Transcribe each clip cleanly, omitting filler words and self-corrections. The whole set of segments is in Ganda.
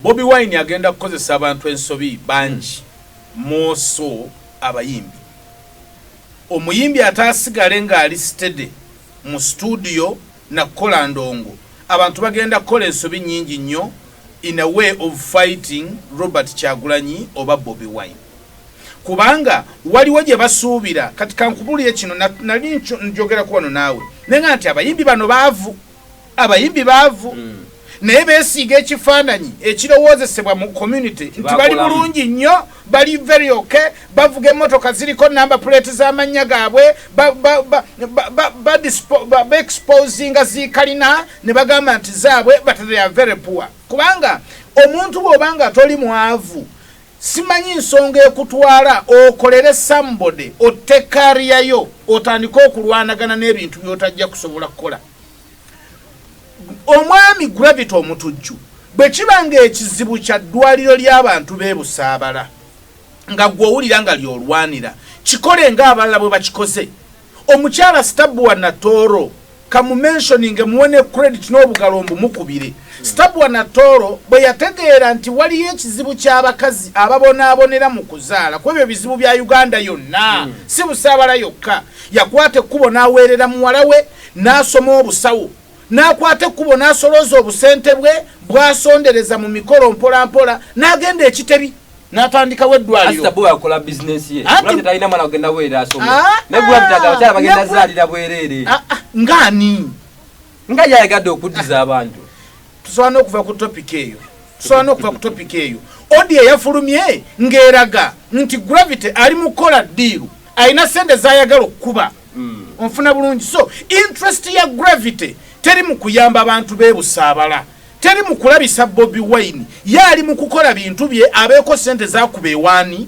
Bobi Wine agenda kukozesa abantu ensobi bangi, more so abayimbi. Omuyimbi ataasigale ng'ali steady mu studio nakukola ndongo, abantu bagenda kukola ensobi nyingi nnyo in a way of fighting Robert Kyagulanyi oba Bobi Wine, kubanga waliwo gye basuubira. Kati kankubulire kino, nali njogerako wano naawe naye nti abayimbi bano baavu, abayimbi baavu, naye beesiiga ekifaananyi ekirowoozesebwa mu community nti bali Bakolamu. bulungi nnyo, bali very okay, bavuga emmotoka ziriko number plate z'amannya gaabwe, baexposinga zikalina ne bagamba nti zaabwe, but they are very poor. Kubanga omuntu bw'oba nga toli mwavu, simanyi nsonga ekutwala okolere somebody, otte career yo, otandike okulwanagana n'ebintu by'otajja kusobola kukola. Omwami Gravity Omutujju, bwe kiba ng'ekizibu kya ddwaliro ly'abantu b'e Busaabala nga gwe owulira nga ly'olwanira, kikole ng'abalala bwe bakikoze. Omukyala Stabua Natooro, kamumentioninge, muwe ne credit n'obugalo mbumukubire. Stabua Natooro bwe yategeera nti waliyo ekizibu ky'abakazi ababonaabonera mu kuzaala, ku ebyo bizibu bya Uganda yonna, si Busaabala yokka, yakwata ekkubo n'aweerera muwala we n'asoma obusawo, n'akwata ekkubo n'asolooza obusente bwe bwasondereza mu mikolo mpolampola, n'agenda ekitebi n'atandikawo eddwaliro. Asita bo akola bizinesi ye. Gravity talina mwana kugenda bwereere asome. Ah, Ne Gravity agamba abakyala bagenda zaalira bwereere. Ah, ah, ng'ani? Nga yayagadde okuddiza abantu. Tusobola n'okuva ku topic eyo, tusobola n'okuva ku topic eyo. Audio eyafulumye ng'eraga nti Gravity ali mu kukola deal, alina sente z'ayagala okukuba. Onfuna bulungi? So interest ya Gravity teri mu kuyamba abantu b'e Busaabala, teri mu kulabisa Bobi Wine. Ye ali mu kukola bintu bye, abeeko sente zakuba ewaani,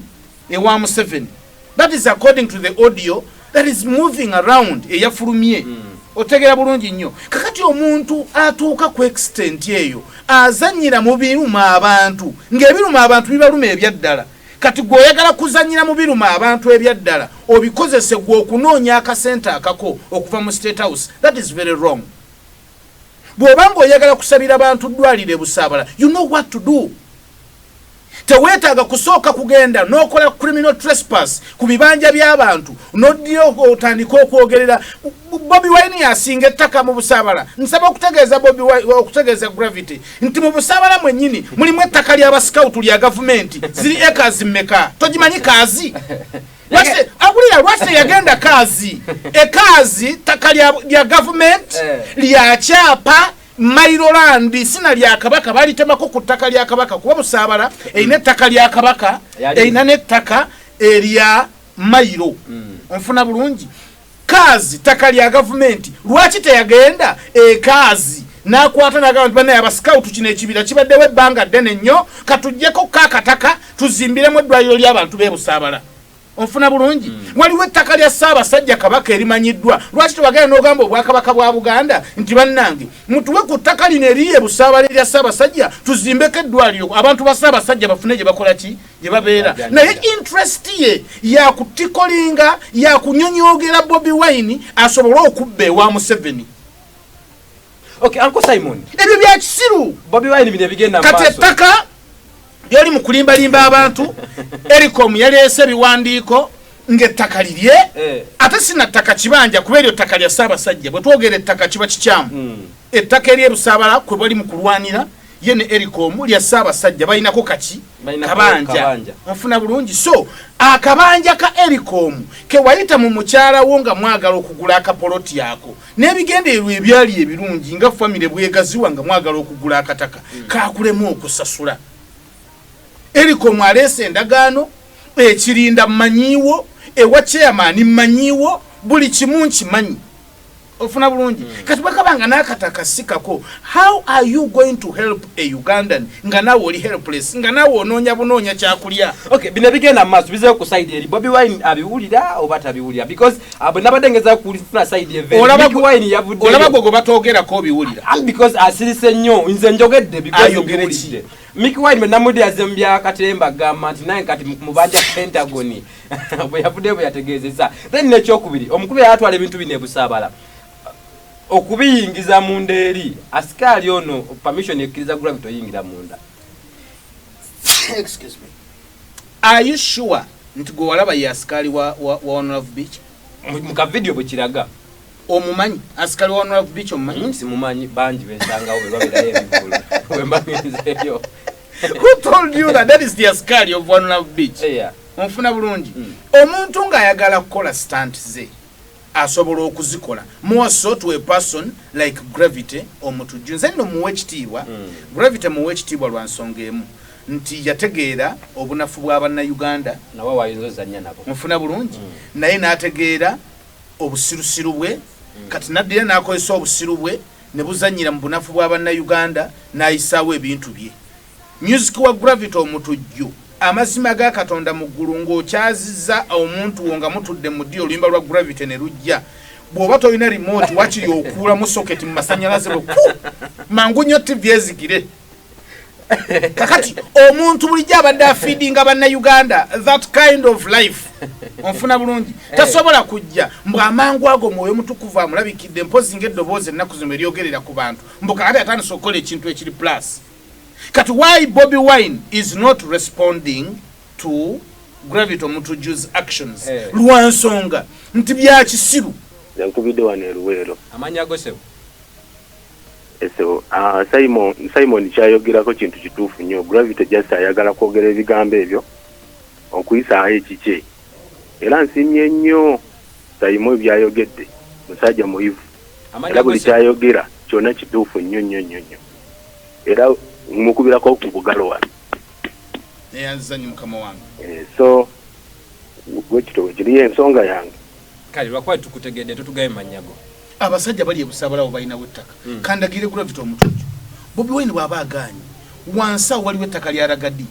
ewa Museveni. That is according to the audio that is moving around, eyafulumye. Otegera bulungi nnyo? Kakati omuntu atuuka ku extent eyo azanyira mu biruma abantu, ng'ebiruma abantu bibaluma ebyaddala. Kati gwe oyagala kuzanyira mu biruma abantu ebyaddala, obikozese gwe okunoonya akasente akako okuva mu State House. That is very wrong. Bw'oba ng'oyagala kusabira bantu ddwaliro ebusaabala, you know what to do. Teweetaaga kusooka kugenda n'okola criminal trespass ku bibanja by'abantu, n'oddira otandike okwogerera Bobi Wine yasinga ettaka mu Busaabala. Nsaba okutegeeza Bobi Wine, okutegeeza Gravity nti mu Busaabala mwennyini mulimu ettaka ly'abasikawutu lya gavumenti. Ziri ekazi mmeka? Togimanyi Kaazi? Awulira, lwaki teyagenda Kaazi? Ekaazi ttaka lya gavumenti, lya kyapa mailo land, sina lya Kabaka. Balitemako ku ttaka lya Kabaka, kuba Busaabala erina ettaka lya Kabaka, erina n'ettaka erya mailo. Onfuna bulungi? Kaazi ttaka lya gavumenti. Lwaki teyagenda Ekaazi n'akwata n'agamba nti, "Banaye abasikawutu, kino ekibira kibaddewo ebbanga ddene nnyo, katuggyeko kaakataka tuzimbiremu eddwaliro ly'abantu b'e Busaabala"? Onfuna bulungi? Waliwo ettaka lya Ssaabasajja Kabaka erimanyiddwa. Lwaki tewagenda n'ogamba Obwakabaka bwa Buganda nti, "Bannange, mutuwe ku ttaka lino eriri ebusaabala erya Ssaabasajja, tuzimbeko eddwaliro, abantu ba Ssaabasajja bafune gye bakola ki, gye babeera"? Naye interest ye yakutikolinga, yakunyonyogera Bobi Wine asobole okubba ewa Museveni. Okay, Uncle Simon. Ebyo bya kisiru. Bobi Wine, bino ebigenda Kati maaso. ettaka lyoli mu kulimbalimba abantu, Ericom yaleese ebiwandiiko ng'ettaka lirye. Ate sina ttaka kibanja, kuba eryo ttaka lya Ssaabasajja. Bwe twogera ettaka kiba kikyamu. Ettaka ery'ebusaabala kwe bali mu kulwanira ye ne Ericom lya Ssaabasajja, balinako kaki? Balinako Kabanja. kabanja. Onfuna bulungi? So akabanja ka Ericom kewayita mu mukyala wo nga mwagala okugula akapoloti ako n'ebigendererwa ebyali ebirungi, nga famire bwegaziwa, nga mwagala okugula akataka, kakulemu okusasula. Ericom aleese endagaano ekirinda mmanyiiwo, ewa chairman mmanyiiwo, buli kimu nkimanyi. Ofuna bulungi? Kati bwekabanga n'akataka sikako, how are you going to help a Ugandan nga naawe oli helpless, nga naawe onoonya bunoonya kyakulya? Okay, bino ebigenda mu maaso bizeeyo ku side eri Bobi Wine abiwulira oba tabiwulira? Because bwe nabadde ngeza kufuna side eve Olaba Mickey Wine yavuddeyo. Olaba gwe gwe batoogerako obiwulira. Ah, because asirise nnyo. Nze njogedde because Ayogere mbiwulidde. Mickey Wine bwe namudde yazze mu byakatemba, agamba nti naye kati mubanja Pentagon, bwe yavuddeyo bwe yategeezezza. Then n'ekyokubiri, omukulu yatwala ebintu bino ebusaabala okubiyingiza munda eri asikaali ono permission ekkiriza Gravity oyingira munda. Excuse me, are you sure nti gwe walaba ye asikaali wa One Love Beach? Mu kavidiyo bwe kiraga. Omumanyi asikaali wa One Love Beach, omumanyi? Simumanyi, bangi bensangawo bwe babeerayo ebivvulu bwe mba ngenzeeyo. Who told you that that is the askari of One Love Beach? Onfuna bulungi? Omuntu ng'ayagala kukola stunt ze asobola okuzikola, more so to a person like Gravity Omutujju. Nze nno muwa ekitiibwa. Gravity muwa ekitiibwa lwa nsonga emu, nti yategeera obunafu bwa Bannayuganda. Nawe wayinza ozannya nabo. Nfuna bulungi? Naye n'ategeera obusirusiru bwe. Kati naddira n'akozesa obusiru bwe ne buzannyira mu bunafu bwa Bannayuganda, n'ayisaawo ebintu bye. Music wa Gravity Omutujju, amazima ga Katonda mu ggulu, ng'okyaziza omuntu wo nga mutudde mu ddi, oluyimba lwa Gravity ne lujja, bw'oba tolina remote, wakiri okuulamu socket mu masanyalaze bwe ku mangu nnyo TV ezigire. Kakati omuntu bulijjo abadde afeedinga Bannayuganda that kind of life, onfuna bulungi, tasobola kujja mbu amangu ago Mwoyo Mutukuvu amulabikidde, mpozi ngaeddoboozi ennaku zino eryogerera ku bantu, mbu kakati atandise okukola ekintu ekiri plus. Kati why Bobi Wine is not responding to Gravity Omutujju's actions? Lwa nsonga nti byakisiru. Nkubidde wano eruweero. Amanya go, sebo? Eso Simon kyayogerako kintu kituufu nnyo. Gravity just ayagala kwogera ebigambo ebyo okuyisaawo ekikye, era nsiimye nnyo Simon byayogedde. Musajja muyivu. Amanya era buli go, sebo? Kyayogera kyonna kituufu nnyo nnyo nnyo nnyo, era mukubirako ku bugalo wano. Neyanziza nnyo, mukama wange. So bwekito bwekiriyo ensonga yange. Kale lwakuba tukutegedde, totugaye mannya go. Abasajja bali ebusabalawo balinawo ettaka. Kandagire Gravity Omutujju, Bobi Wine bw'aba agaanye, wansi awo waliwo ettaka lya Ragadi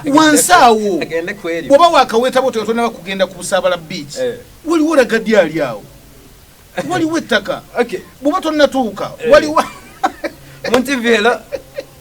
wansi awo. Agende ku eryo. Bw'oba wakaweeta bwotyo tonaba kugenda ku Busaabala Beach, waliwo Ragadi ali awo, waliwo ettaka. Bw'oba tonnatuuka, waliwo. Mu TV, hello.